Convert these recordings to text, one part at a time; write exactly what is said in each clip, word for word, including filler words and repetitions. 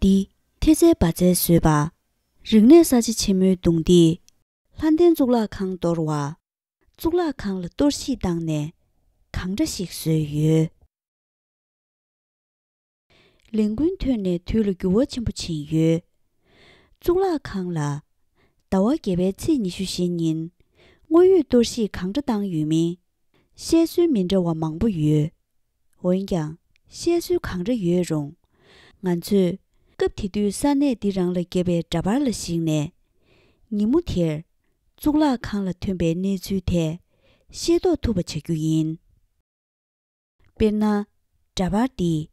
འདི་ཐེལ་ཙེ་བ་ཙེས་བཟོས་པ། རིག་གནས་གསར་བརྗེ་ཆེན་མོའི་གདུང་འདིས་ལྷ་ལྡན་གཙུག་ལག་ཁང་གཏོར་བ། གཙུག་ལག་ཁང་ལ་གཏོར་བཤིག་བཏང་ནས་གང་འདྲ་ཞིག་བཟོས་ཡོད། ལས་འགུལ་ཐོན་ནས་དུས་ལ་འགྱུར་བ་ཆེན་པོ་ཕྱིན་ཡོད། གཙུག་ལག་ཁང་ལ་ཟླ་བ་བརྒྱད་པའི་ཚེས་ཉི་ཤུ་བཞི་ཉིན་དངོས་ཡོད་གཏོར་བཤིག་གང་འདྲ་བཏང་ཡོད་མིན་བཤད་སྲོལ་མི་འདྲ་བ་མང་པོ་ཡོད། འོན་ཀྱང་བཤད་སྲོལ་གང་འདྲ་ཡོད་རུང་། ང་ཚོས་སྐབས་དེ་དུས་ས་གནས་འདི་རང་ལ་བརྒྱབ་པའི་འདྲ་པར་ལ་གཞིགས་ནས། ཉིན་མོ་དེར་གཙུག་ལག་ཁང་ལ་ཐོན་པའི་གནས་ཚུལ་དེ་ཤེས་རྟོགས་ཐུབ་པ་བྱ་རྒྱུ་ཡིན། དཔེར་ན། འདྲ་པར་འདིས་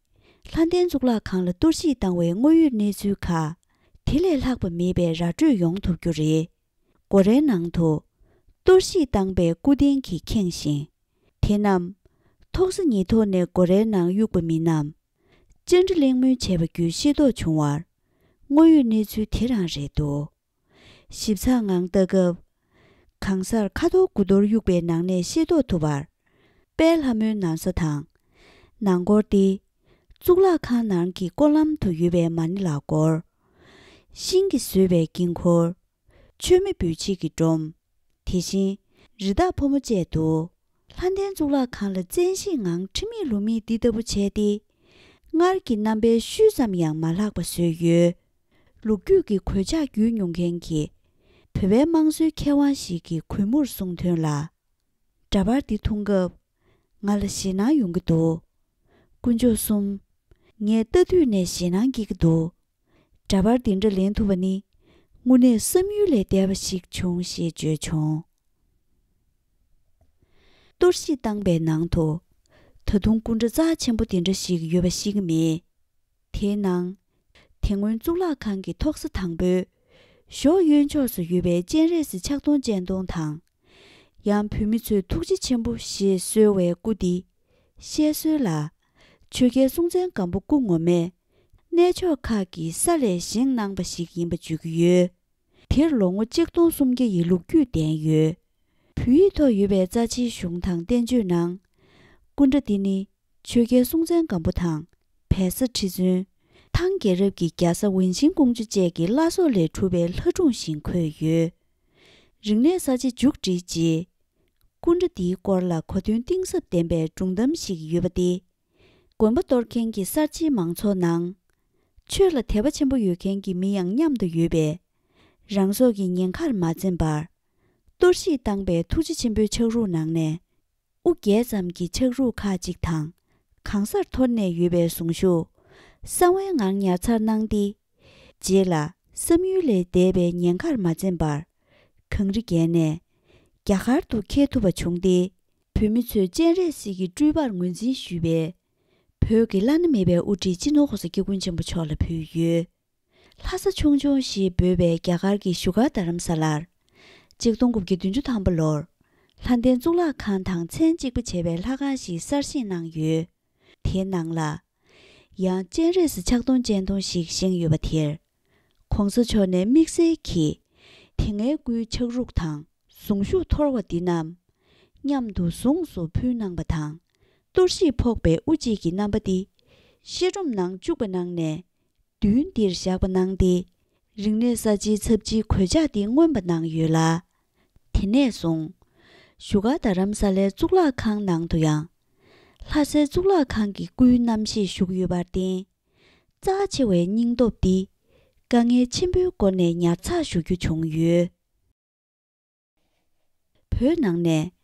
ལྷ་ལྡན་གཙུག་ལག་ཁང་ལ་གཏོར་བཤིག་བཏང་བའི་དངོས་ཡོད་གནས་ཚུལ་ཁག་དེ་ལས་ལྷག་པ་མེད་པའི་ར་སྤྲོད་ཡོང་ཐུབ་རྒྱུ་རེད། སྒོ་རའི་ནང་དུ་གཏོར་བཤིག་བཏང་པའི་སྐུ་རྟེན་གྱིས་ཁེངས་ཤིང་། དེ་རྣམས་ཐོག་ས་ཉིས་ཐོག་ནས་སྒོ་རའི་ནང་གཡུགས་པ་མིན་ནམ། བཅར་འདྲི་གླེང་མོལ་བྱས་པ་བརྒྱུད་ཤེས་རྟོགས་བྱུང་བར། དངོས་ཡོད་གནས་ཚུལ་དེ་རང་རེད་འདུག་ཞིབ་ཚགས་ངང་ལྟ་སྐབས། གང་སར་ཁ་དོག་དགུ་གཏོར་གཡུགས་པའི་ནང་ནས་ཤེས་རྟོགས་ཐུབ་པར། དཔལ་ལྷ་མོའི་ན་བཟའ་དང་། ནང་སྐོར་ཏེ། གཙུག་ལག་ཁང་ནང་གི་སྐོར་ལམ་དུ་ཡོད་པའི་མ་ཎི་ལ་སྐོར། ཤིང་གིས་བཟོས་པའི་དཀྱིལ་འཁོར། མཆོད་མེ་འབུལ་བྱེད་ཀྱི་སྒྲོམ། དེ་བཞིན་རི་དྭགས་ཕོ་མོ་བཅས་འདུག་ལྷ་ལྡན་གཙུག་ལག་ཁང་ལ་བཙན་ཤེད་ངང་ཁྲིམས་མེད་ལུགས་མེད་འདི་ལྟ་བུ་བྱས་ཏེ། སྔར་གྱི་རྣམ་པའི་ཤུལ་ཙམ་ཡང་མ་ལྷག་པ་བཟོས་ཡོད། ལོ་རྒྱུས་ཀྱི་གོད་ཆག་བརྒྱུད་མྱོང་མཁན་གྱི་བོད་པའི་དམངས་སྲོལ་མཁས་དབང་ཞིག་གིས་གུས་མོར་གསུངས་དོན་ལ། འདྲ་པར་འདི་མཐོང་སྐབས། ང་ལ་ཞེད་སྣང་ཡོང་གི་འདུག་དཀོན་མཆོག་གསུམ། ངས་ལྟ་དུས་ནས་ཞེད་སྣང་སྐྱེ་གི་འདུག་འདྲ་པར་འདི་འདྲ་ལེན་ཐུབ་པ་ནི་དངོས་གནས་བསམ་ཡུལ་ལས་འདས་པ་ཞིག་བྱུང་ཞེས་བརྗོད་བྱུང་། གཏོར་བཤིག་བཏང་པའི་ནང་དུ་ད་དུང་སྐུ་འདྲ་རྩ་ཆེན་པོ་དེ་འདྲ་ཞིག་ཡོད་པ་ཤེས་ཀྱི་མེད། དེའི་ནང་དེ་སྔོན་གཙུག་ལག་ཁང་གི་ཐོག་ས་དང་པོའི་གཞོགས་གཡོན་ཕྱོགས་སུ་ཡོད་པའི་སྤྱན་རས་གཟིགས་ཕྱག་སྟོང་སྤྱན་སྟོང་དང་། ཡང་བོད་མི་ཚོས་ཐུགས་རྗེ་ཆེན་པོ་ཞེས་གསོལ་བའི་སྐུ་འདི་བཤད་སྲོལ་ལ། ཆོས་རྒྱལ་སྲོང་བཙན་སྒམ་པོ་སྐུ་ངོ་མས་གནས་མཆོག་ཁག་གི་ས་ལས་བཞེངས་གནང་པ་ཞིག་ཡིན་པ་བརྗོད་ཀྱི་ཡོད། དེར་ལོ་ངོ་གཅིག་སྟོང་སུམ་བརྒྱ་ཡི་ལོ་རྒྱུས་ལྡན་ཡོད། བོད་ཡིག་ཐོག་ཡོད་པའི་རྩ་ཆེའི་གཞུང་དང་བསྟན་བཅོས་ནང་། སྐུ་འདྲ་འདི་ནི་ཆོས་རྒྱལ་སྲོང་བཙན་སྒམ་པོ་དང་བལ་བཟའ་ཁྲི་བཙུན། ཐང་རྒྱལ་རབས་ཀྱི་རྒྱ་བཟའ་ཝུན་ཤིང་ཀོང་ཇོ་བཅས་ཀྱི་བླ་སྲོག་ལས་གྲུབ་པའི་ལྷ་སྒྲུང་བཞིན་འཁོད་ཡོད། རིག་གནས་གསར་བརྗེ་མཇུག་བསྒྲིལ་རྗེས། སྐུ་འདྲ་འདིའི་སྐོར་ལ་གོ་དོན་གཏིང་ཟབ་ལྡན་པའི་སྒྲུང་གཏམ་ཞིག་ཡོད་པ་སྟེ། དགོན་པ་གཏོར་མཁན་གྱི་གསར་བརྗེའི་མང་ཚོགས་ནང་། ཆོས་ལ་དད་པ་ཆེན་པོ་ཡོད་མཁན་གྱི་མི་ཡང་མཉམ་དུ་ཡོད་པས། རང་སྲོག་གི་ཉེན་ཁར་མ་འཛེམས་པར། གཏོར་བཤིག་བཏང་པའི་ཐུགས་རྗེ་ཆེན་པོའི་ཕྱག་རུས་ནང་ནས། དབུ་བརྒྱད་ཙམ་གྱི་ཕྱག་རུས་ཁག་ཅིག་དང་། གང་སར་འཐོར་ནས་ཡོད་པའི་གཟུངས་གཞུག་གསང་བའི་ངང་ཉར་ཚར་གནང་སྟེ། རྗེས་ལ་བསམ་ཡུལ་ལས་འདས་པའི་ཉེན་ཁར་མ་འཛེམས་པར། གངས་རི་བརྒལ་ནས་རྒྱ་གར་དུ་འཁྱེར་ཐུབ་པ་བྱུང་སྟེ། བོད་མི་ཚོས་སྤྱན་རས་གཟིགས་ཀྱི་སྤྲུལ་པར་ངོས་འཛིན་ཞུས་པའི་བོད་ཀྱི་བླ་ན་མེད་པའི་དབུ་ཁྲིད་སྤྱི་ནོར་༸གོང་ས་༸སྐྱབས་མགོན་ཆེན་པོ་མཆོག་ལ་ཕུལ་ཡོད། ལྷ་ས་ཆུང་ཆུང་ཞེས་འབོད་པའི་རྒྱ་གར་གྱི་བཞུགས་སྒར་རྡ་རམ་ས་ལར། གཅིག་སྟོང་དགུ་བརྒྱ་བདུན་ཅུ་ཐམ་པ་ལོར། ལྷ་ལྡན་གཙུག་ལག་ཁང་དང་མཚན་གཅིག་པ་བྱས་པའི་ལྷ་ཁང་ཞིག་གསར་བཞེངས་གནང་ཡོད། དེའི་ནང་ལ། ཡང་སྤྱན་རས་གཟིགས་ཕྱག་སྟོང་སྤྱན་སྟོང་ཞིག་བཞེངས་ཡོད་པ་དེར། ༸གོང་ས་མཆོག་ནས་དམིགས་བསལ་གྱིས། དེ་སྔའི་སྐུའི་ཕྱག་རུས་དང་གཟུངས་གཞུག་འཐོར་བ་འདི་རྣམས། མཉམ་དུ་གཟུངས་སུ་ཕུལ་གནང་པ་དང་། གཏོར་བཤིག་ཕོག་པའི་དབུ་གཅིག་གི་རྣམ་པ་འདི། བཤད་སྒྲོམ་ནང་བཅུག་པ་གནང་ནས། མདུན་འདིར་བཞག་པ་གནང་སྟེ། རིག་གནས་གསར་བརྗེའི་ཚབས་ཆེའི་གོད་ཆག་འདི་མངོན་པ་གནང་ཡོད་ལ། དེ་ནས་བཟུང་། བཞུགས་སྒར་རྡ་རམ་ས་ལའི་གཙུག་ལག་ཁང་ནང་དུ་ཡང་། ལྷ་སའི་གཙུག་ལག་ཁང་གི་སྐུའི་རྣམ་ཤེས་བཞུགས་ཡོད་པར་བརྟེན། རྩ་ཆེ་བའི་སྙིང་སྟོབས་འདི། དཀའ་ངལ་ཆེན་པོའི་སྒོ་ནས་ཉར་ཚགས་ཞུ་རྒྱུ་བྱུང་ཡོད། བོད་ནང་ནས།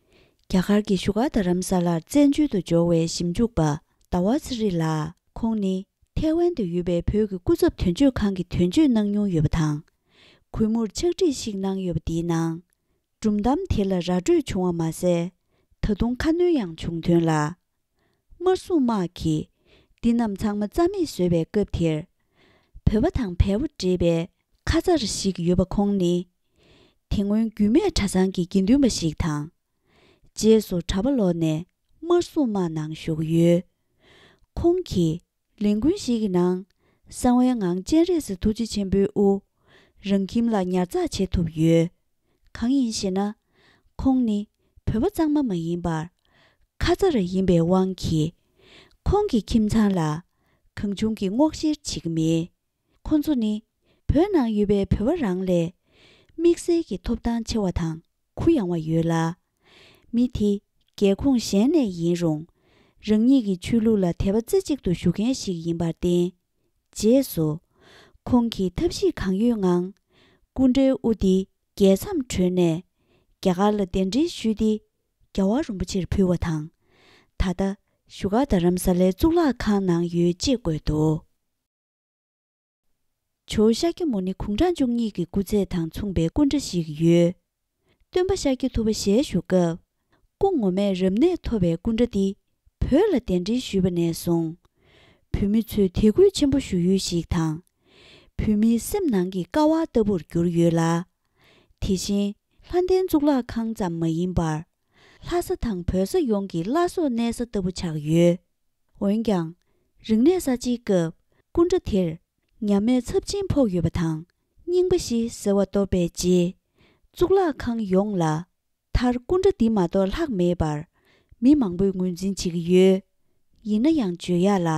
རྒྱ་གར་གྱི་བཞུགས་སྒར་རྡ་རམ་ས་ལར་བཙན་བྱོལ་དུ་འབྱོར་བའི་ཞིབ་འཇུག་པ་ཟླ་བ་ཚེ་རིང་ལགས། ཁོང་ནི་ཐའེ་ཝན་དུ་ཡོད་པའི་བོད་ཀྱི་སྐུ་ཚབ་དོན་གཅོད་ཁང་གི་དོན་གཅོད་གནང་མྱོང་ཡོད་པ་དང་། གུས་མོར་ཕྱག་བྲིས་ཤིག་གནང་ཡོད་པ་འདིའི་ནང་། སྒྲུང་གཏམ་དེ་ལ་ར་སྤྲོད་བྱུང་བ་མ་ཟད། ད་དུང་ཁ་སྣོན་ཡང་བྱུང་དོན་ལ། དམར་སྲུང་དམག་གིས་འདི་རྣམས་ཚང་མ་རྩ་མེད་བཟོས་པའི་སྐབས་དེར། བོད་པ་དང་བལ་པོ་འདྲེས་པའི་ཁ་ཚར་ཞིག་ཡོད་པ་ཁོང་ནི། དེ་སྔོན་རྒྱུད་སྨད་གྲྭ་ཚང་གི་དགེ་འདུན་པ་ཞིག་དང་། རྗེས་སུ་གྲྭ་པ་ལོག་ནས་དམར་སྲུང་དམག་ནང་ཞུགས་ཡོད། ཁོང་གིས་ལས་འགུལ་ཞིག་གི་ནང་། གསང་བའི་ངང་སྤྱན་རས་གཟིགས་ཐུགས་རྗེ་ཆེན་པོའི་དབུ། རང་ཁྱིམ་ལ་ཉར་ཚགས་བྱེད་ཐུབ་ཡོད། གང་ཡིན་ཞེ་ན། ཁོང་ནི་བོད་པ་གཙང་མ་མ་ཡིན་པར། ཁ་ཚར་ཡིན་པའི་དབང་གིས། ཁོང་གི་ཁྱིམ་ཚང་ལ། གང་བྱུང་གི་སྔོག་བཤེར་བྱེད་ཀྱི་མེད། ཁོ་ཚོ་ནི་བོད་ནང་ཡོད་པའི་བོད་པ་རང་ལས་དམིགས་བསལ་གྱི་ཐོབ་ཐང་ཆེ་བ་དང་གུ་ཡངས་བ་ཡོད་ལ། མི་དེ་རྒྱལ་ཁོངས་གཞན་ནས་ཡིན་རུང་རང་ཉིད་ཀྱི་ཆོས་ལུགས་ལ་དད་པ་རྩེ་གཅིག་ཏུ་ཞུ་མཁན་ཞིག་ཡིན་པར་བརྟེན། རྗེས་སུ་ཁོང་གིས་ཐབས་ཤེས་གང་ཡོད་ངང་སྐུ་འདྲའི་དབུ་དེ་རྒྱལ་མཚམས་གྲོལ་ནས་རྒྱ་གར་ལ་གདན་འདྲེན་ཞུས་ཏེ་རྒྱལ་བ་རིན་པོ་ཆེར་ཕུལ་བ་དང་། ད་ལྟ་བཞུགས་སྒར་རྡ་རམ་ས་ལའི་གཙུག་ལག་ཁང་ནང་ཡོད་ཅེས་བཀོད་འདུག་ཇོ་བོ་ཤཱཀྱ་མུ་ནེ་དགུང་གྲངས་བཅུ་གཉིས་ཀྱི་སྐུ་ཚད་དང་མཚུངས་པའི་སྐུ་འདྲ་ཞིག་ཡོད། སྟོན་པ་ཤཱཀྱ་ཐུབ་པ་ཞལ་བཞུགས་སྐབས། སྐུ་ངོ་མས་རབ་གནས་ཐོབ་པའི་སྐུ་འདྲ་འདི་བོད་ལ་གདན་འདྲེན་ཞུས་པ་ནས་བཟུང་། བོད་མི་ཚོས་དད་གུས་ཆེན་པོ་ཞུ་ཡུལ་ཞིག་དང་། བོད་མིའི་སེམས་ནང་གི་ཀ་བ་ལྟ་བུར་གྱུར་ཡོད་ལ། དེ་བཞིན་ལྷ་ལྡན་གཙུག་ལག་ཁང་ཙམ་མ་ཡིན་པར། ལྷ་ས་དང་བོད་ས་ཡོངས་ཀྱི་བླ་སྲོག་གནས་ས་ལྟ་བུ་ཆགས་ཡོད། འོན་ཀྱང་། རིག་གནས་གསར་བརྗེའི་སྐབས་སྐུ་འདྲ་དེར་ཉམས་དམས་ཚབས་ཆེན་ཕོག་ཡོད་པ་དང་། རྙིང་པ་བཞི་ཟེར་བ་གཏོར་བའི་རྗེས། གཙུག་ལག་ཁང་ཡོངས་ལ་མཐར་སྐུ་འདྲ་འདི་མ་གཏོགས་ལྷག་མེད་པར་མི་མང་པོས་ངོས་འཛིན་བྱེད་ཀྱི་ཡོད། ཡིན་ན་ཡང་བརྗོད་ཡག་ལ།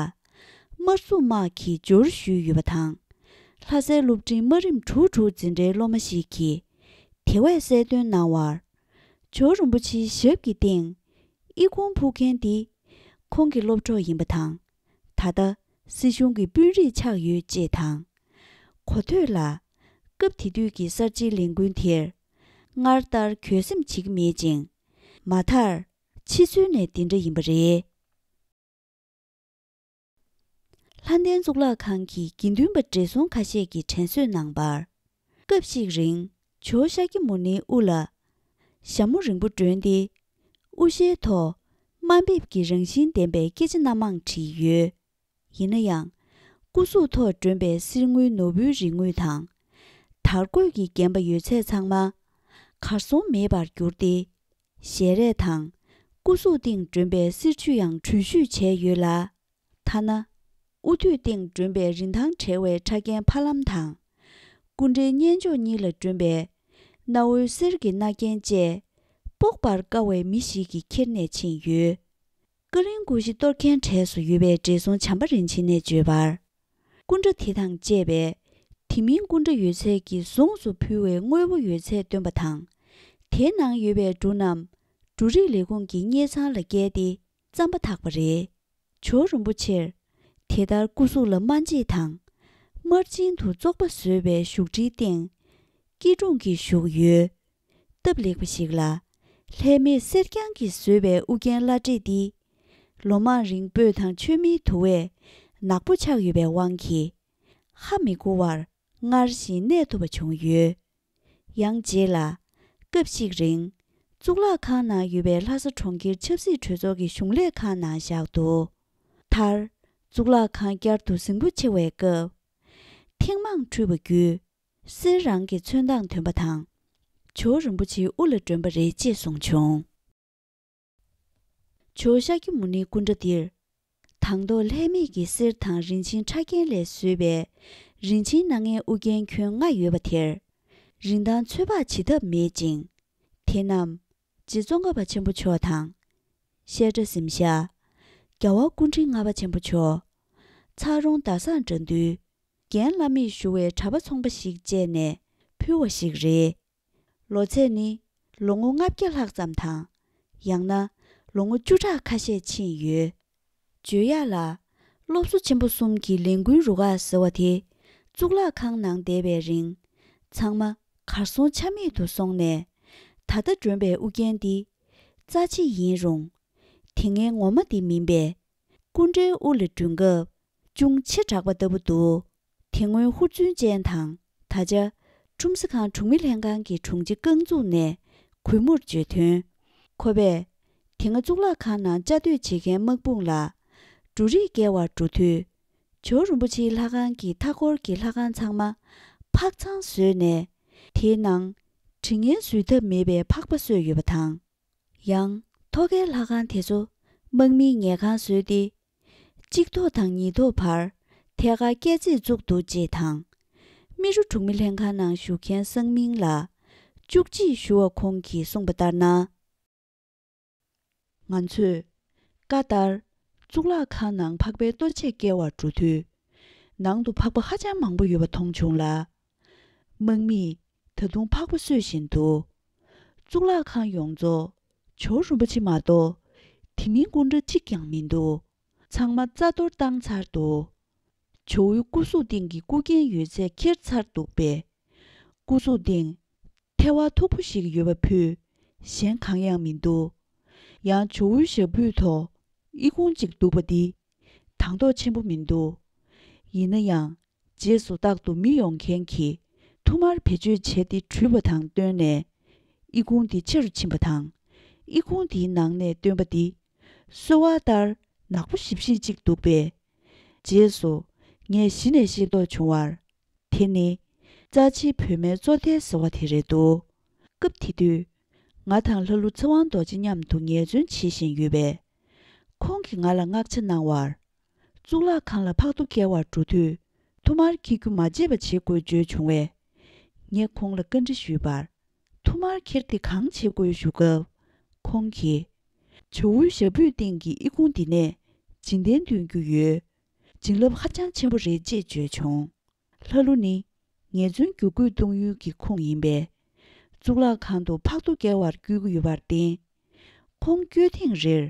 དམར་སྲུང་དམག་གིས་སྦྱོར་ཞུས་ཡོད་པ་དང་། ལྷ་སའི་སློབ་འབྲིང་དམའ་རིམ་དྲུག་དྲུག་འཛིན་གྲྭའི་སློབ་མ་ཞིག་གིས་དེ་བས་གསལ་སྟོན་གནང་བར། ཇོ་བོ་རིན་པོ་ཆེའི་ཞབས་ཀྱི་སྟེང་ཨི་ཁུང་ཕུབ་མཁན་འདི་ཁོང་གི་སློབ་གྲོགས་ཡིན་པ་དང་། ད་ལྟ་སྲིད་གཞུང་གི་དཔོན་རིགས་ཆགས་ཡོད་ཅེས་དང་། གོ་ཐོས་ལ། སྐབས་དེ་དུས་ཀྱི་གསར་བརྗེའི་ལས་འགུལ་དེར་སྔར་ལྟར་འགྱོད་སེམས་བྱེད་ཀྱི་མེད་ཅིང་། མ་མཐར་ཕྱི་ཚུལ་ནས་འདི་འདྲ་ཡིན་པ་རེད། ལྷ་ལྡན་གཙུག་ལག་ཁང་གི་དགེ་འདུན་པ་བགྲེས་སོང་ཁ་ཤས་ཀྱིས་དྲན་གསོས་གནང་བར། སྐབས་ཤིག་རིང་ཇོ་བོ་ཤཱཀྱ་མུ་ནེའི་དབུ་ལ་ཞྭ་མོ་རིང་པོ་སྒྲོན་ཏེ། དབུ་ཞྭའི་ཐོག་དམའ་འབེབས་ཀྱི་རང་བཞིན་ལྡན་པའི་སྐད་ཆ་སྣ་མང་བྲིས་ཡོད། ཡིན་ན་ཡང་། སྐུ་གཟུགས་ཐོག་སྒྲོན་པའི་གསེར་དངུལ་ནོར་བུའི་རིག་དངོས་དང་། དར་གོས་ཀྱིས་བརྒྱན་པ་ཡོད་ཚད་ཚང་མ་གར་སོང་མེད་པར་གྱུར་ཏེ། ཞལ་རས་དང་སྐུ་གཟུགས་སྟེང་སྒྲོན་པའི་གསེར་ཆུ་ཡང་འགྲུལ་བཞུད་བྱས་ཡོད་ལ། ཐ་ན། དབུ་ཐོད་སྟེང་སྒྲོན་པའི་རིན་ཐང་བྲལ་བའི་ཕྲ་རྒྱན་ཕ་ལམ་དང་། སྐུ་འདྲའི་སྙན་ཅོག་གཉིས་ལ་སྒྲོན་པའི་གནའ་བོའི་གསེར་གྱི་རྣ་རྒྱན་བཅས་དཔོག་པར་དཀའ་བའི་མི་ཞིག་གིས་ཁྱེར་ནས་ཕྱིན་ཡོད། ཀ་ལིང་ཀུ་ཤི་གཏོར་མཁན་གྲས་སུ་ཡོད་པའི་བགྲེས་སོང་བྱམས་པ་རིན་ཆེན་ནས་བརྗོད་པར། སྐུ་འདྲ་དེ་དང་བཅས་པའི་དེ་མིན་སྐུ་འདྲ་ཡོད་ཚད་ཀྱི་གཟུངས་སུ་ཕུལ་བའི་དངོས་པོ་ཡོད་ཚད་བཏོན་པ་དང་། དེའི་ནང་ཡོད་པའི་འབྲུ་རྣམས་འབྲུ་རིགས་ལས་ཁུངས་ཀྱི་དངུལ་ཚང་ལ་བསྐྱལ་ཏེ་རྩམ་པ་འཐག་པ་རེད། ཇོ་བོ་རིན་པོ་ཆེར་དེ་ལྟར་སྐུ་གཟུགས་ལ་སྨན་དཔྱད་དང་། དམར་རྗེན་དུ་བཙོག་པ་བཟོས་པའི་བཞུགས་ཁྲིའི་སྟེང་སྐྱིལ་ཀྲུང་གིས་བཞུགས་ཡོད། སྟབས་ལེགས་པ་ཞིག་ལ། ལྷད་མེད་གསེར་རྐྱང་གིས་བཟོས་པའི་དབུ་རྒྱན་བླ་བྲེ་འདི། ལོ་མང་རིང་སྤོས་དང་མཆོད་མེའི་དུ་བས་ནག་པོ་ཆགས་ཡོད་པའི་དབང་གིས། ཧ་མི་གོ་བར་སྔར་བཞིན་གནས་ཐུབ་པ་བྱུང་ཡོད། ཡང་རྗེས་ལ། སྐབས་ཤིག་རིང་། གཙུག་ལག་ཁང་ནང་ཡོད་པའི་ལྷ་ས་གྲོང་ཁྱེར་ཆབ་སྲིད་གྲོས་ཚོགས་ཀྱི་གཞུང་ལས་ཁང་ནང་བཞག་འདུག་མཐར། གཙུག་ལག་ཁང་བསྐྱར་དུ་གཟིངས་པོ་ཆེ་བའི་སྐབས། ཐེངས་མང་འཁྲུས་པ་བརྒྱུད། གསེར་རང་གི་ཚོན་མདངས་ཐོན་པ་དང་། ཇོ་བོ་རིན་པོ་ཆེའི་དབུ་ལ་སྒྲོན་པ་རེད་ཅེས་གསུངས་བྱུང་། ཇོ་བོ་ཤཱཀྱ་མུ་ནེའི་སྐུ་འདྲ་འདིར། དང་ཐོག་ལྷད་མེད་ཀྱི་གསེར་དང་རིན་ཆེན་ཕྲ་རྒྱན་ལས་བཟོས་པའི་རིན་ཆེན་སྣ་ལྔའི་དབུ་རྒྱན་ཁྱོན་ལྔ་ཡོད་པ་དེར། རིན་ཐང་ཚོད་དཔག་བྱེད་ཐབས་མེད་ཅིང་། དེ་རྣམས་རྗེ་ཙོང་ཁ་པ་ཆེན་པོ་མཆོག་དང་། བཤད་སྒྲ་གཟིམ་ཤག་རྒྱལ་བ་སྐུ་ཕྲེང་ལྔ་པ་ཆེན་པོ་མཆོག་ཚ་རོང་ཟླ་བཟང་དགྲ་འདུལ། རྒན་བླ་མེད་ཞུ་བའི་གྲྭ་པ་ཚོང་པ་ཞིག་བཅས་ནས་ཕུལ་བ་ཞིག་རེད། ལོ་ཚད་ནི་ལོ་ངོ་ལྔ་བརྒྱ་ལྷག་ཙམ་དང་། ཡང་ན་ལོ་ངོ་བཅུ་ཕྲག་ཁ་ཤས་ཕྱིན་ཡོད། བརྗོད་ཡག་ལ། སློབ་གསོ་ཆེན་པོ་གསུམ་གྱི་ལས་འགུལ་རུ་ཁག་ཟེར་བ་དེ་གཙུག་ལག་ཁང་ནང་བསྡད་པའི་རིང་། ཚང་མ་གར་སོང་ཆ་མེད་དུ་སོང་ནས། ད་ལྟ་སྒྲོན་པའི་དབུ་རྒྱན་འདི་རྩ་ཆེ་ཡིན་རུང་། དེ་སྔའི་ངོ་མ་དེ་མིན་པས། སྐུ་འདྲའི་དབུ་ལ་སྒྲོན་སྐབས་ཅུང་ཆེ་དྲགས་པ་ལྟ་བུ་འདུག་དེ་སྔོན་ཧུར་བརྩོན་ཅན་དང་། ད་ཆ་ཁྲོམ་གཟིགས་ཁང་གྲོང་མི་ལྷན་ཁང་གི་དྲུང་ཆེ་རྐང་བཙུགས་ནས་གུས་མོར་བརྗོད་དོན། ཁོ་པས་དེ་སྔ་གཙུག་ལག་ཁང་ནང་བཅའ་སྡོད་བྱེད་མཁན་དམག་དཔུང་ལ་འབྲུ་རིགས་བསྐྱལ་བར་འགྲོ་དུས། ཇོ་བོ་རིན་པོ་ཆེའི་ལྷ་ཁང་གི་མཐའ་འཁོར་གྱི་ལྷ་ཁང་ཚང་མ་ཕག་ཚང་བཟོས་ནས། དེའི་ནང་དྲི་ངན་བཟོས་ཐབས་མེད་པའི་ཕག་པ་གསོས་ཡོད་པ་དང་། ཡང་ཐོག་ཁའི་ལྷ་ཁང་དེ་ཚོ་དམག་མིའི་ཉལ་ཁང་བཟོས་ཏེ། གཅིག་ཐོག་དང་ཉིས་ཐོག་བར་ཐད་ཀར་སྐས་འཛེག་བཙུགས་འདུག་ཅེས་དང་། རྨེ་རུ་གྲོང་མི་ལྷན་ཁང་ནང་བཞུགས་མཁན་སང་མིང་ལ་བཅུ་གཅིག་ཞུ་བ་ཁོང་གིས་གསུངས་པ་ལྟར་ན། ང་ཚོས་ཀ་ལྟར་གཙུག་ལག་ཁང་ནང་ཕག་པའི་གཏོར་ཆས་བསྐྱལ་བར་འགྲོ་དུས། ནང་དུ་ཕག་པ་ཧ་ཅང་མང་པོ་ཡོད་པ་མཐོང་བྱུང་ལ། དམག་མིས་ད་དུང་ཕག་པ་གསོད་བཞིན་འདུག་གཙུག་ལག་ཁང་ཡོངས་རྫོགས་ཇོ་བོ་རིན་པོ་ཆེ་མ་གཏོགས་དེ་མིན་སྐུ་འདྲ་གཅིག་ཀྱང་མི་འདུག་ཚང་མ་རྩ་གཏོར་བཏང་ཚར་འདུག་ཇོ་བོའི་སྐུ་གཟུགས་སྟེང་གི་སྐུ་རྒྱན་ཡོད་ཚད་ཁྱེར་ཚར་འདུག་པས། སྐུ་གཟུགས་སྟེང་ཐལ་བ་མཐུག་པོ་ཞིག་ཡོད་པ་ཕུད་གཞན་གང་ཡང་མི་འདུག་ཡང་ཇོ་བོའི་ཞབས་པུས་ཐོག་ཨི་ཁུང་གཅིག་འདུག་པ་འདི་དང་དོག་ཆེན་པོ་མི་འདུག་ཡིན་ན་ཡང་རྗེས་སུ་རྟག་ཏུ་མི་ཡོང་མཁན་གྱིས་ཐུར་མར་བེད་སྤྱོད་བྱས་ཏེ་བྲུས་པ་དང་བསྟུན་ནས་ཨི་ཁུང་འདི་ཆེ་རུ་ཕྱིན་པ་དང་། ཨི་ཁུང་འདིའི་ནང་ནས་བཏོན་པ་འདི་གསོལ་བ་ལྟར་ནག་པོ་ཞིབ་ཞིབ་ཅིག་འདུག་པས། རྗེས་སུ་ངས་གཞི་ནས་ཤེས་རྟོགས་བྱུང་བར། དེ་ནི་རྩ་ཆེའི་བུད་མེད་བཙོ་ཐལ་ཟེར་བ་དེ་རེད་འདུག་སྐབས་དེ་དུས་ང་དང་ལྷ་ཀླུ་ཚེ་དབང་རྡོ་རྗེ་མཉམ་དུ་ངལ་རྩོལ་བྱེད་བཞིན་ཡོད་པས། ཁོང་གིས་ང་ལ་མངགས་ཆ་གནང་བར། གཙུག་ལག་ཁང་ལ་ཕག་ཏུ་བཀལ་བར་འགྲོ་དུས་ཐུར་མར་འཁྱེར་རྒྱུ་མ་བརྗེད་པ་བྱེད་དགོས་བརྗོད་བྱུང་བས། ངས་ཁོང་ལ་བཀའ་འདྲི་ཞུས་པར། ཐུར་མར་འཁྱེར་ཏེ་གང་བྱེད་དགོས་ཞུ་སྐབས། ཁོང་གིས། ཇོ་བོའི་ཞབས་པུས་སྟེང་གི་ཨི་ཁུང་འདི་ནས་བྱིན་རྟེན་འདོན་རྒྱུ་ཡོད། བྱིན་རླབས་ཧ་ཅང་ཆེན་པོ་རེད་ཅེས་བརྗོད་བྱུང་། ལྷ་ཀླུ་ནི་ངལ་རྩོལ་རྒྱུ་རྒོད་གཏོང་ཡུལ་གྱི་ཁོངས་ཡིན་པས། གཙུག་ལག་ཁང་དུ་ཕག་ཏུ་བཀལ་བར་བསྐུལ་གྱི་ཡོད་པར་བརྟེན། ཁོང་བསྐྱོད་ཐེངས་རེར་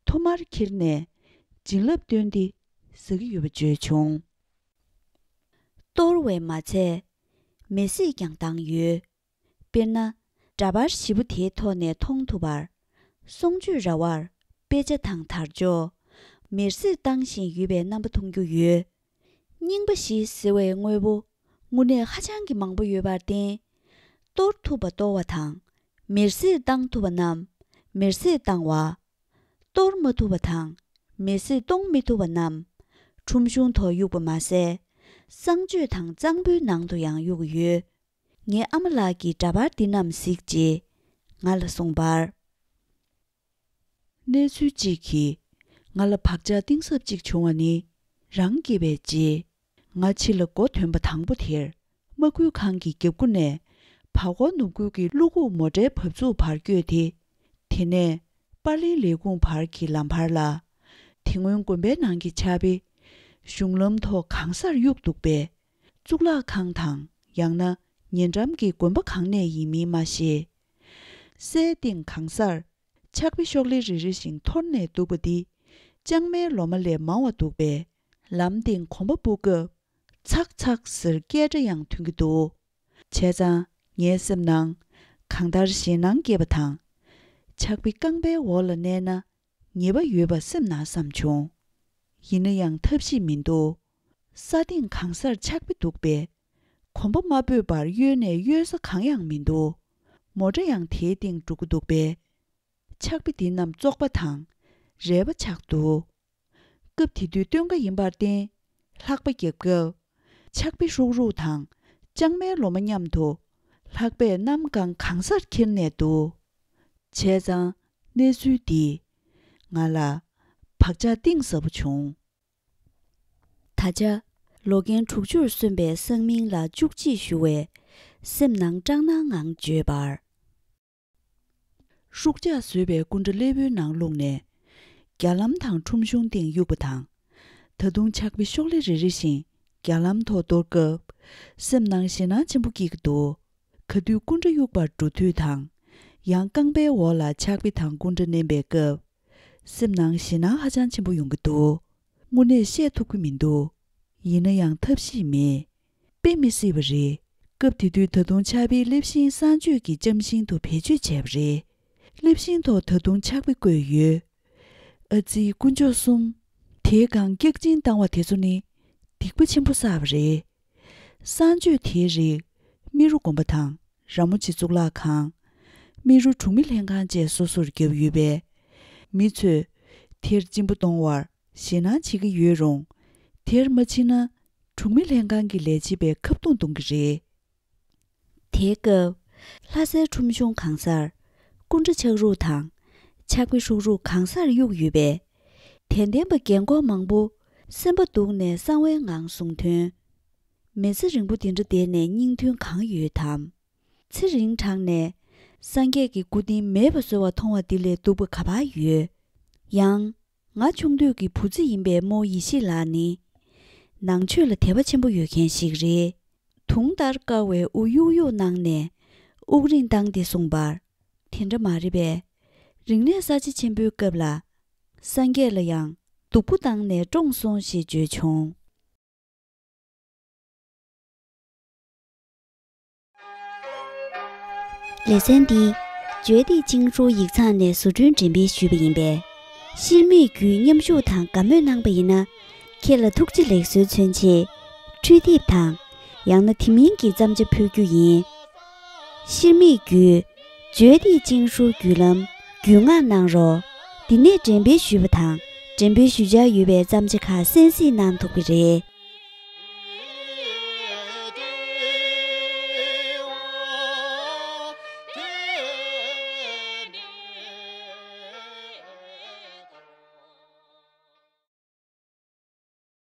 ཐུར་མར་འཁྱེར་ནས་བྱིན་རླབས་བཏོན་ཏེ་ཟ་གི་ཡོད་པ་བརྗོད་བྱུང་། གཏོར་བས་མ་ཚད། མེར་སྲེག་ཀྱང་བཏང་ཡོད། དཔེར་ན། འདྲ་པར་བཞི་པོ་དེའི་ཐོག་ནས་མཐོང་ཐུབ་པར། གསུང་ཆོས་ར་བར་དཔེ་ཆ་དང་དར་ལྕོག་མེར་སྲེག་བཏང་བཞིན་ཡོད་པའི་རྣམ་པ་མཐོང་རྒྱུ་ཡོད། རྙིང་པ་བཞི་ཟེར་བའི་དངོས་པོ་དངོས་གནས་ཧ་ཅང་གི་མང་པོ་ཡོད་པར་བརྟེན། གཏོར་ཐུབ་པ་གཏོར་བ་དང་། མེར་སྲེག་བཏང་ཐུབ་པ་རྣམས་མེར་སྲེག་བཏང་བ། གཏོར་མ་ཐུབ་པ་དང་མེར་སྲེག་གཏོང་མི་ཐུབ་པ་རྣམས་ཁྲོམ་གཞུང་ཐོག་གཡུགས་པ་མ་ཟད། གསང་སྤྱོད་དང་གཙང་པོའི་ནང་དུ་ཡང་གཡུགས་ཡོད། ངའི་ཨ་མ་ལགས་ཀྱིས་འདྲ་པར་འདི་རྣམས་གཟིགས་རྗེས་ང་ལ་གསུངས་པར། གནས་ཚུལ་གཅིག་གིས་ང་ལ་བག་ཆགས་གཏིང་ཟབ་ཅིག་བྱུང་བ་ནི། རང་སྐྱེས་པའི་རྗེས། ང་ཕྱི་ལ་སྒོ་ཐོན་པ་དང་པོ་དེར། དམག་ཁུལ་ཁང་གི་རྒྱབ་ཁུག་ནས་བར་སྐོར་ནུབ་ཁུལ་གྱི་གློག་ཁུག་མོ་ཊའི་བབས་ཚུགས་བར་བསྐྱོད་དེ། དེ་ནས་པར་ལིན་ལས་ཁུངས་བར་གྱི་ལམ་བར་ལ། དེ་སྔོན་དགོན་པའི་ནང་གི་ཕྱག་དཔེ་གཞུང་ལམ་ཐོག་གང་སར་གཡུགས་འདུག་པས། གཙུག་ལག་ཁང་དང་ཡང་ན་ཉེ་འགྲམ་གྱི་དགོན་པ་གང་ནས་ཡིན་མིན་མ་ཤེས། སའི་སྟེང་གང་སར་ཕྱག་དཔེ་ཤོག་ལེ་རེ་རེ་བཞིན་འཐོར་ནས་འདུག་པ་འདི་ལྕང་མའི་ལོ་མ་ལས་མང་བ་འདུག་པས། ལམ་སྟེང་གོམ་པ་སྤོ་སྐབས་ཚག་ཚག་ཟེར་སྐད་སྒྲ་ཡང་ཐོན་གྱི་འདུག་བྱས་ཙང་ངའི་སེམས་ནང་གང་ལྟར་ཞེད་སྣང་སྐྱེས་པ་དང་། ཕྱག་དཔེ་རྐང་པའི་འོག་ལ་མནན་ན་ཉེས་པ་ཡོད་པ་སེམས་ནང་བསམ་བྱུང་། ཡིན་ན་ཡང་ཐབས་ཤེས་མི་འདུག་ས་སྟེང་གང་སར་ཕྱག་དཔེ་འདུག་པས། གོམ་པ་མ་སྤོས་པར་གཡོལ་ནས་གཡོལ་ས་གང་ཡང་མི་འདུག་མོ་ཊ་ཡང་དེའི་སྟེང་འགྲོ་གི་འདུག་པས། ཕྱག་དཔེ་འདི་རྣམས་བཙོག་པ་དང་རལ་པ་ཆགས་འདུག་སྐབས་དེ་དུས་སྟོན་ཁ་ཡིན་པར་བརྟེན། ལྷགས་པ་རྒྱབ་སྐབས། ཕྱག་དཔེ་ཧྲུག་ཧྲུག་དང་ལྕང་མའི་ལོ་མ་མཉམ་དུ་ལྷགས་པས་གནམ་གང་གང་སར་འཁྱེར་ནས་འདུག་བྱས་ཙང་གནས་ཚུལ་འདིས་ང་ལ་བག་ཆགས་གཏིང་ཟབ་པོ་བྱུང་། ད་ཆ་ལོ་རྒན་དྲུག་ཅུར་སོན་པའི་སང་མིང་ལ་བཅུ་གཅིག་ཞུ་བས་སེམས་ནང་སྐྲག་སྣང་ངང་བརྗོད་པར། ཧྲུག་ཆག་བཟོས་པའི་སྐུ་འདྲ་སླེ་པོའི་ནང་བླུགས་ནས། རྒྱ་ལམ་དང་ཁྲོམ་གཞུང་སྟེང་གཡུགས་པ་དང་། ད་དུང་ཕྱག་དཔེ་ཤོག་ལེ་རེ་རེ་བཞིན་རྒྱ་ལམ་ཐོག་གཏོར་སྐབས། སེམས་ནང་ཞེད་སྣང་ཆེན་པོ་སྐྱེ་གི་འདུག་ག་དུས་སྐུ་འདྲ་གཡུགས་པར་འགྲོ་དུས་དང་། ཡང་རྐང་པའི་འོག་ལ་ཕྱག་དཔེ་དང་སྐུ་འདྲ་མནན་པའི་སྐབས། སེམས་ནང་ཞེད་སྣང་ཧ་ཅང་ཆེན་པོ་ཡོང་གི་འདུག་དངོས་གནས་བཤད་ཐུབ་ཀྱི་མི་འདུག་ཡིན་ན་ཡང་ཐབས་ཤེས་མེད། དཔེ་མི་སྲིད་པ་རེད། སྐབས་དེ་དུས་ད་དུང་ཕྱག་དཔེའི་ལེབ་ཤིང་གསང་སྤྱོད་ཀྱི་ལྕམ་ཤིང་དུ་བེད་སྤྱོད་བྱས་པ་རེད། ལེབ་ཤིང་ཐོག་ད་དུང་ཕྱག་དཔེ་བཀོད་ཡོད། ཨ་ཙི་དཀོན་མཆོག་གསུམ། དེའི་སྒང་སྐྱག་གཅིན་བཏང་བ་དེ་ཚོ་ནི་སྡིག་པ་ཆེན་པོ་བསགས་པ་རེད། གསང་སྤྱོད་དེའི་རིགས་སྨི་རུ་དགོན་པ་དང་ར་མོ་ཆེ་གཙུག་ལག་ཁང་། སྨི་རུ་གྲོང་མི་ལྷན་ཁང་བཅས་སོ་སོར་བརྒྱབ་ཡོད་པས། མི་ཚོས་དེར་གཅིན་པ་གཏོང་བར་ཞེད་སྣང་བྱེད་ཀྱི་ཡོད་རུང་། དེར་མ་ཕྱིན་ན་གྲོང་མི་ལྷན་ཁང་གི་ལས་བྱེད་པས་ཁ་རྡུང་གཏོང་གི་རེད། དེའི་སྐབས། ལྷ་སའི་ཁྲོམ་གཞུང་གང་སར་སྐུ་འདྲ་ཆག་རུག་དང་ཕྱག་དཔེ་ཧྲུག་རུག་གང་སར་གཡུགས་ཡོད་པས། དད་ལྡན་པ་རྒན་གོག་མང་པོ་སེམས་པ་སྡུག་ནས་གསང་བའི་ངང་གསུང་དོན། མི་ཚེ་རིང་པོ་འདི་འདྲ་བསྡད་ནས་སྙིང་དོན་གང་ཡོད་དམ། ཚེ་རིང་དྲགས་ནས་སངས་རྒྱས་ཀྱི་སྐུ་རྟེན་མེད་པ་བཟོ་བ་མཐོང་བ་འདི་ལས་སྡུག་པ་ག་པར་ཡོད། ཡང་། ང་ཆུང་དུས་ཀྱི་བུ་ཚ་ཡིན་པའི་རྨོ་ཡེ་ཤེས་ལགས་ནི། ནང་ཆོས་ལ་དད་པ་ཆེན་པོ་ཡོད་མཁན་ཞིག་རེད། དུང་ལྟར་དཀར་བའི་དབུ་གཡུག་གཡུག་གནང་ནས་དབུགས་རིང་བཏང་སྟེ་གསུངས་པར། དེ་འདྲ་མ་རེད་པས། རིག་གནས་གསར་བརྗེ་ཆེན་པོའི་སྐབས་ལ། སངས་རྒྱས་ལ་ཡང་སྡུག་པོ་བཏང་ནས་བཀྲོངས་སོང་ཞེས་བརྗོད་བྱུང་། ལེ་ཚན་འདི་བརྗོད་བདེ་ཅིང་ཧྲུའུ་ཡིག་ཚང་ནས་བཟོ་སྐྲུན་འགྲེམས་སྤེལ་ཞུས་པ་ཡིན་པས། ཤེར་མིག་བརྒྱུད་མཉམ་ཞུགས་དང་དགའ་མོས་གནང་པ་ཡིན་ན། ཁྱེད་ལ་ཐུགས་རྗེ་ལེགས་གསོལ་མཚོན་ཆེད། འཕྲུལ་དེབ་དང་། ཡང་ན་དེ་མིན་གྱི་བརྩམས་བྱ་ཕུལ་རྒྱུ་ཡིན། ཤེར་མིག་བརྒྱུད། བརྗོད་བདེ་ཅིང་ཧྲུའུ་བརྒྱུད་ལམ་བརྒྱུད་མངགས་གནང་རོགས། འདི་ནས་འགྲེམས་སྤེལ་ཞུས་པ་དང་འགྲེམས་སྤེལ་ཞུ་འཆར་ཡོད་པའི་བརྩམས་བྱ་ཁག་གསན་གཟིགས་གནང་ཐུབ་ཀྱི་རེད།